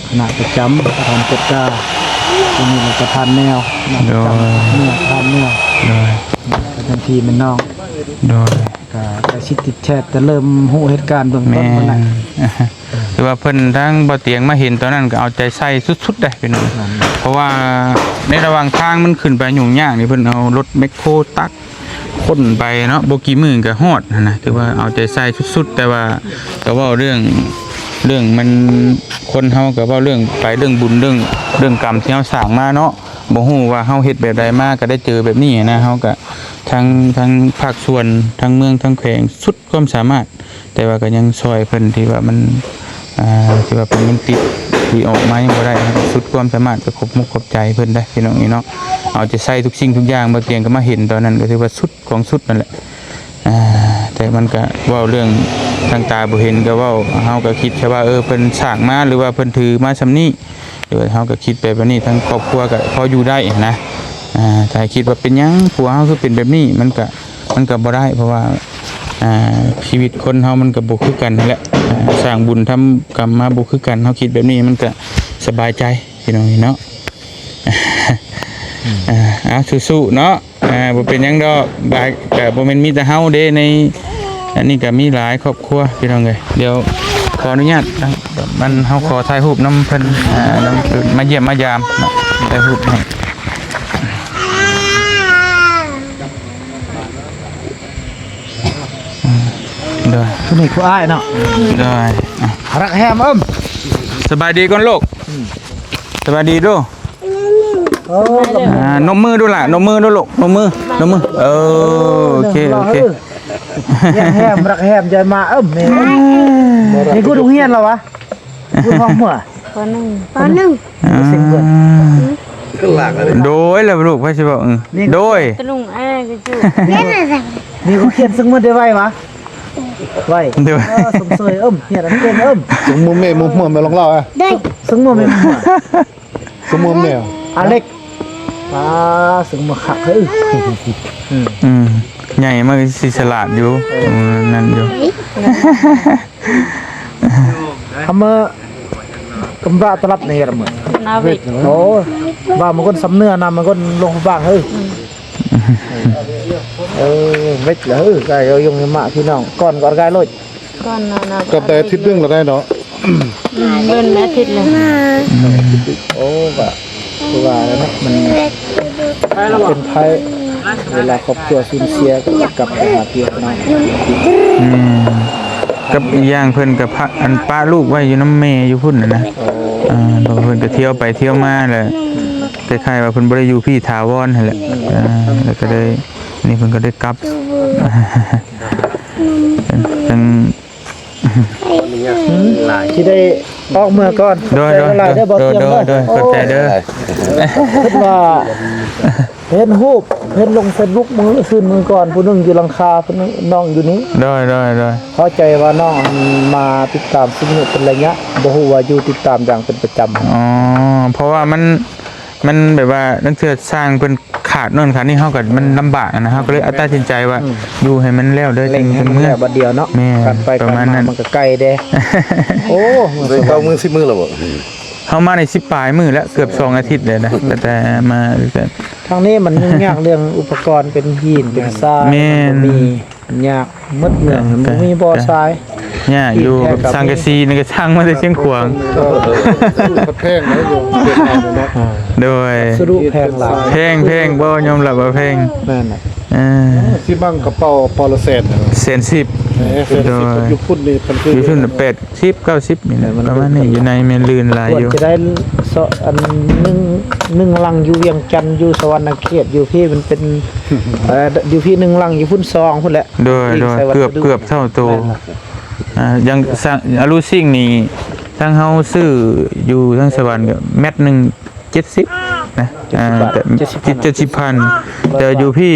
ຄະນະປະຈຳປະທານກວດກາ ທີ່ນີ້ແລ້ວກໍປະທານແນວ ໂດຍ ປະຈຳເມືອງ ປະທານແນວ ໂດຍ ປະຈຳທີ່ແມ່ນນ້ອງ ໂດຍ ກໍໃກ້ຊິດຕິດແທດ ແຕ່ເລີ່ມຮູ້ເຫດການເບື້ອງຕົ້ນ ແມ່ນ ພຸ້ນນະ ແຕ່ວ່າເພິ່ນ ທາງບໍ່ຕຽງມາເຫັນຕອນນັ້ນກໍເອົາໃຈໃສ່ສຸດໆເດ້ພີ່ນ້ອງ ແມ່ນ ເພາະວ່າໃນລະຫວ່າງທາງມັນຂຶ້ນໄປຫຍຸ້ງຍາກນີ້ ເພິ່ນເອົາລົດແມັກໂຄຕັກ ຄົ້ນໄປເນາະ ບໍ່ກີ່ມື້ກໍຮອດຫັ້ນນະ ຖືວ່າເອົາໃຈໃສ່ສຸດໆ ແຕ່ວ່າກໍເວົ້າເລື່ອງ ເລື່ອງມັນ ຄົນເຮົາກໍເວົ້າເລື່ອງໄປ ເລື່ອງບຸນ ເລື່ອງ ເລື່ອງກຳທີ່ເຮົາສ້າງມາເນາະ ບໍ່ຮູ້ວ່າເຮົາເຮັດແບບໃດມາກໍໄດ້ເຈີແບບນີ້ນະ ເຮົາກໍທັງ ທັງພາກສ່ວນ ທັງເມືອງ ທັງແຂວງ ສຸດຄວາມສາມາດ ແຕ່ວ່າກໍຍັງຊ່ອຍເພິ່ນທີ່ວ່າມັນ ອ່າ ທີ່ວ່າເປັນ ມັນຕິດ ທີ່ອອກມາຍັງບໍ່ໄດ້ ເຮົາກໍສຸດຄວາມສາມາດ ກໍຂອບມຸກຂອບໃຈເພິ່ນໄດ໋ ພີ່ນ້ອງເອີຍເນາະ ເອົາໃຈໃສ່ທຸກສິ່ງທຸກຢ່າງ ບໍ່ຕຽງກໍມາເຫັນຕອນນັ້ນ ກໍຖືວ່າສຸດ ຂອງສຸດນັ້ນແຫຼະ ອ່າ ແຕ່ມັນກະເວົ້າເລື່ອງທາງຕາບໍ່ເຫັນກໍເວົ້າ ເຮົາກໍຄິດແຄ່ວ່າ ເອີ ເພິ່ນສ້າງມາ ຫຼືວ່າເພິ່ນຖືມາສ່ຳນີ້ ຫຼືວ່າເຮົາກໍຄິດໄປແບບນີ້ ທາງຄອບຄົວກໍພໍຢູ່ໄດ້ຫັ້ນນະ ອ່າ ຖ້າຄິດວ່າເປັນຫຍັງຜົວເຮົາຄືເປັນແບບນີ້ ມັນກະ ມັນກະບໍ່ໄດ້ ເພາະວ່າ ອ່າ ຊີວິດຄົນເຮົາມັນກະບໍ່ຄືກັນຫັ້ນແຫຼະ ອ່າ ສ້າງບຸນທຳກຳມາບໍ່ຄືກັນ ເຮົາຄິດແບບນີ້ມັນກະສະບາຍໃຈ ພີ່ນ້ອງເນາະ ອ່າ ເອົາ ສູ້ໆເນາະ ອ່າ ບໍ່ເປັນຫຍັງດອກ ບາຍ ກະບໍ່ແມ່ນມີແຕ່ເຮົາເດ້ ໃນອັນນີ້ກະມີຫຼາຍຄອບຄົວ ພີ່ນ້ອງເອີຍ ດຽວຂໍອະນຸຍາດ ມັນ ເຮົາຂໍຖ່າຍຮູບນຳເພິ່ນ ອ່າ ນຳ ມາຢ້ຽມມາຢາມເນາະ ຖ່າຍຮູບໃຫ້ ໂດຍ ຜູ້ນີ້ຜູ້ອ້າຍເນາະ ໂດຍ ອ່ະ ຮັກແຮມເອີ້ມ ສະບາຍດີກ່ອນລູກ ອືມ ສະບາຍດີດູ ໂອ້ ອ່າ ນົບມືດູລະ ນົບມືດູລູກ ນົບມື ນົບມື ເອີ ໂອເຄ ໂອເຄ ແຮມ ຮັກແຮມ ໃຫຍ່ມາ ເອີ້ມ ນີ້ ນີ້ ນີ້ ກູໂຮງຮຽນລະວະ ກູຫ້ອງເມືອ ປ.ໜຶ່ງ ປ.ໜຶ່ງ ອ່າ ໂດຍ ແລ້ວລູກ ໃຜຊິເວົ້າ? ເອີ ໂດຍ ຕະລຸງ ເອີ ກະຈຸ ນີ້ກໍຂຽນສະໝຸດໄດ້ໄວວະ? ໄວ ໂດຍ ເອີ ສົມເຊີຍ ເອີມ ຮຽນອັນເກັ່ງ ເອີມ ສົມມຸມແມ່ ມຸມຫົວແມ່ລອງເລົ່າ ອະ ໂດຍ ສົມມຸມແມ່ ສົມມຸມແມ່ ອາເລັກ ອ່າ ສົມມຸມຄັກ ເອີ ອືມ ອືມ ໃຫຍ່ມາກ ຊິສະຫຼາດຢູ່ ເອີ ເອີ ນັ້ນຢູ່ ເຮົາມາກຳລະຕະລັບໃນລະມື້ ນາວິກ ໂອ້ ວ່າມັນຄົນສຳເໜືອນຳ ມັນຄົນລົງພະບາງ ເອີ ເອີ ເວັດລະ ເອີ ກາຍຍົງຍະມະ ພີ່ນ້ອງ ກ່ອນ ກ່ອນກາຍໂລດ ກ່ອນນະ ກັບໄດ້ອາທິດໜຶ່ງລະໄດ້ເນາະ ອືມ ເບິ່ງອາທິດໜຶ່ງ ໂອ້ ກະຄືວ່າແຫຼະເນາະ ມັນເປັນໄພ ເວລາຄອບຄົວສູນເສຍ ກໍກັບໄປຫາພີ່ຫານ້ອງ ອືມ ກັບອີກຢ່າງເພິ່ນກໍພະ ອັນ ປະລູກໄວ້ຢູ່ນຳແມ່ຢູ່ພຸ້ນນະ ໂອ້ ເອີ ເພິ່ນກໍທ່ຽວໄປທ່ຽວມາແຫຼະ ອືມ ຄ້າຍໆວ່າເພິ່ນບໍ່ໄດ້ຢູ່ພີ້ຖາວອນຫັ້ນແຫຼະ ອືມ ເອີ ແລ້ວກໍໄດ້ ນີ້ເພິ່ນກໍໄດ້ກັບ ຈັ່ງ ຊິໄດ້ອອກເມືອກ່ອນ ໂດຍ ໂດຍ ໂດຍ ໂດຍ ໂດຍ ຂອບໃຈເດີ ເພິ່ນວ່າເຫັນຮູບ ເຫັນລົງເຟສບຸກມື້ ຄືນມື້ກ່ອນ ຜູ້ໜຶ່ງຢູ່ຫຼັງຄາ ຜູ້ໜຶ່ງ ນ້ອງຢູ່ນີ້ ໂດຍ ໂດຍ ໂດຍ ເຂົ້າໃຈວ່ານ້ອງມາຕິດຕາມຊຸມນີ້ເປັນໄລຍະ ບໍ່ຮູ້ວ່າຢູ່ຕິດຕາມຢ່າງເປັນປະຈຳ ອໍ ເພາະວ່າມັນ ມັນແບບວ່າລາງເທື່ອຊ່າງເພິ່ນຂາດໂນ່ນຂາດນີ້ ເຮົາກໍມັນລຳບາກນະ ເຮົາກໍເລີຍຕັດສິນໃຈວ່າ ອືມ ຢູ່ໃຫ້ມັນແລ້ວເດີ ເລັ່ງໃຫ້ມັນແລ້ວບັດດຽວເນາະ ແມ່ນ ກັນໄປ ປະມານນັ້ນ ມັນກໍໄກເດ້ ໂອ້ ເກົ້າມື້ ສິບມື້ແລ້ວບໍ່? ເຮົາມາໄດ້ສິບປາຍມື້ແລ້ວ ເກືອບສອງອາທິດແລ້ວນະ ຕັ້ງແຕ່ມາ ທາງນີ້ມັນຫຍຸ້ງຍາກເລື່ອງອຸປະກອນ ເປັນຫີນເປັນຊາຍ ແມ່ນ ມັນບໍ່ມີ ຍາກໝົດເມືອງ ບໍ່ມີບໍ່ຊາຍ ຍາກຢູ່ ສັງກະສີນີ້ກໍສັ່ງມາແຕ່ຊຽງຂວາງ ເອີ ແພງເນາະ ຢູ່ຫວຽດນາມເນາະ ໂດຍ ສະດຸແພງຫຼາຍ ແພງ ແພງ ບໍ່ ຍອມຮັບວ່າແພງ ແມ່ນນະ ເອີ ຊິບັງກະເປົາ ເປົາລະແສນ ແສນສິບ ເອີ ແສນສິບ ໂດຍ ຢູ່ພຸ້ນນີ້ ຢູ່ພຸ້ນແປດ ສິບ ເກົ້າສິບນີ້ແຫຼະ ປະມານນີ້ ຢູ່ໃນແມ່ນລື່ນຫຼາຍຢູ່ ຄວນຈະໄດ້ ສະ ອັນໜຶ່ງ ໜຶ່ງຫຼັງຢູ່ວຽງຈັນ ຢູ່ສະຫວັນນະເຂດ ຢູ່ພີ້ມັນເປັນ ເອີ ຢູ່ພີ້ໜຶ່ງຫຼັງ ຢູ່ພຸ້ນສອງພຸ້ນແຫຼະ ໂດຍ ໂດຍ ເກືອບ ເກືອບເທົ່າໂຕ ແມ່ນລະ ອ່າ ຢ່າງ ສະ ອາລູຊິງນີ້ ທາງເຮົາຊື້ຢູ່ທາງສະຫວັນກໍແມັດໜຶ່ງ ເຈັດສິບນະ ອ່າ ເຈັດສິບພັນ ເຈັດສິບພັນ ແຕ່ຢູ່ພີ້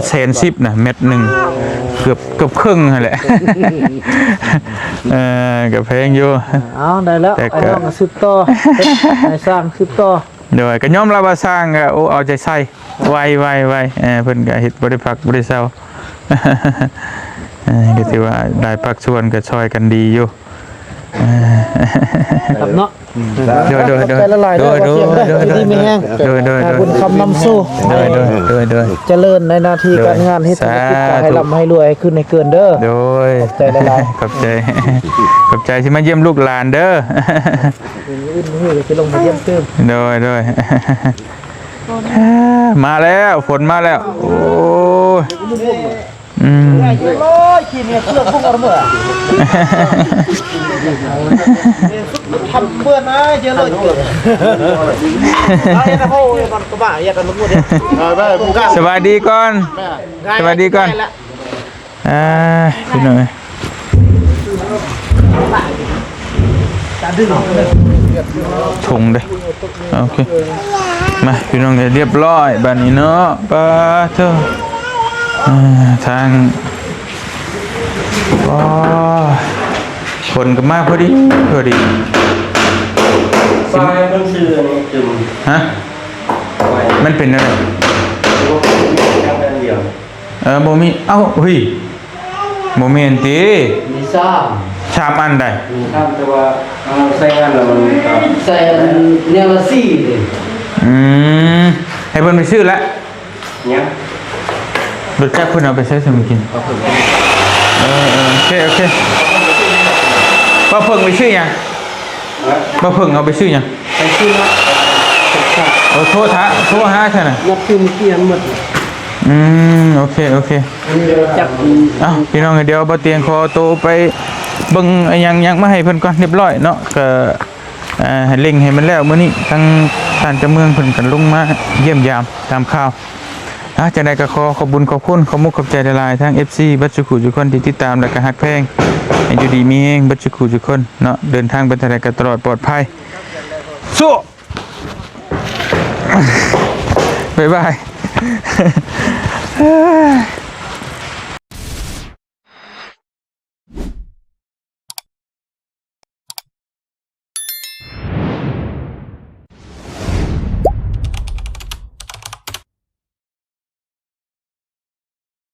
ແສນສິບນະ ແມັດໜຶ່ງ ເກືອບ ເກືອບເຄິ່ງຫັ້ນແຫຼະ ເອີ ກໍແພງຢູ່ ເອົາ ໄດ້ແລ້ວ ແຕ່ກໍ ອ້າຍນ້ອງກໍສືບຕໍ່ ນາຍຊ່າງສືບຕໍ່ ໂດຍ ກໍຍອມຮັບວ່າຊ່າງກໍ ໂອ້ ເອົາໃຈໃສ່ ໄວ ໄວ ໄວ ເອີ ເພິ່ນກໍເຮັດບໍ່ໄດ້ພັກບໍ່ໄດ້ເຊົາ ເອີ ກໍຖືວ່າຫຼາຍພາກສ່ວນກໍຊ່ອຍກັນດີຢູ່ ເອີ ຄັບເນາະ ໂດຍ ໂດຍ ໂດຍ ຂອບໃຈຫຼາຍໆເດີ ໂດຍ ໂດຍ ບໍ່ທຽງເດີ ໂດຍ ຢູ່ດີມີແຮງ ໂດຍ ໂດຍ ບຸນຄຳນຳສູ່ ໂດຍ ໂດຍ ໂດຍ ຈະເລີນໃນໜ້າທີ່ການງານ ເຮັດທຸລະກິດກໍໃຫ້ລ່ຳໃຫ້ລວຍຂຶ້ນໃຫ້ເກີນເດີ ໂດຍ ຂອບໃຈຫຼາຍໆ ຂອບໃຈ ຂອບໃຈທີ່ມາຢ້ຽມລູກຫຼານເດີ ອື່ນມື້ກໍຊິລົງມາຢ້ຽມຕື່ມ ໂດຍ ໂດຍ ມາແລ້ວ ຝົນມາແລ້ວ ໂອ້ຍ ອືມ ສະບາຍດີກ່ອນ ສະບາຍດີກ່ອນ ອ່າ ພີ່ນ້ອງເອີຍ ຖົງເດ້ ໂອເຄ ມາ ພີ່ນ້ອງເອີຍ ຮຽບຮ້ອຍບາດນີ້ເນາະ ປາໂທ້ ອ່າ ທາງ ໂອ້ຍ ຝົນກໍມາພໍດີ ພໍດີ ຊິ ປາຍເພິ່ນຊື້ອັນນີ້ຕື່ມ ຮະ ປາຍ ມັນເປັນແນວໃດ? ບໍ່ເປັນຫຍັງ ແຕ່ອັນດຽວ ເອີ ບໍ່ມີ ເອົ້າ ເຮີ້ຍ ບໍ່ແມ່ນຕິ ມີສາມ ສາມອັນໃດ ມີສາມ ແຕ່ວ່າເຮົາໃຊ້ງານແລ້ວມັນກໍ ໃສ່ອັນແນວລະສີ່ເດ້ ອືມ ໃຫ້ເພິ່ນໄປຊື້ລະ ຍັງ ລົດຈັກເພິ່ນເອົາໄປໃຊ້ຊະມື້ກິນ ເອີ ເອີ ໂອເຄ ໂອເຄ ປ້າເພິ່ງໄປຊື້ຫຍັງ? ປ້າເພິ່ງເອົາໄປຊື້ຫຍັງ? ໄປຊື້ເນາະ ເອີ ໂທຫາ ໂທຫາຊັ້ນນະ ນັດຄືມື້ກີ້ຫັ້ນໝົດ ອືມ ໂອເຄ ໂອເຄ ອັນນີ້ຈັກ ເອົ້າ ພີ່ນ້ອງ ດຽວບ່າວຕຽງຂໍໂຕໄປເບິ່ງອີ່ຫຍັງຫຍັງມາໃຫ້ເພິ່ນກ່ອນ ຮຽບຮ້ອຍເນາະ ກໍ ເອີ ໃຫ້ເລັ່ງໃຫ້ມັນແລ້ວມື້ນີ້ ທາງທ່ານເຈົ້າເມືອງເພິ່ນກໍລົງມາຢ້ຽມຢາມຕາມຂ່າວ ອ່າ ຈັ່ງໃດກໍຂໍຂອບບຸນຂອບຄຸນ ຂອບມຸກຂອບໃຈຫຼາຍໆ ທາງເອັຟຊີເບິດສູ່ຜູ້ສູ່ຄົນທີ່ຕິດຕາມ ແລະ ກໍຮັກແພງ ໃຫ້ຢູ່ດີມີແຮງເບິດສູ່ຜູ້ສູ່ຄົນເນາະ ເດີນທາງໄປທາງໃດກໍຕະຫຼອດປອດໄພ ບາຍບາຍ.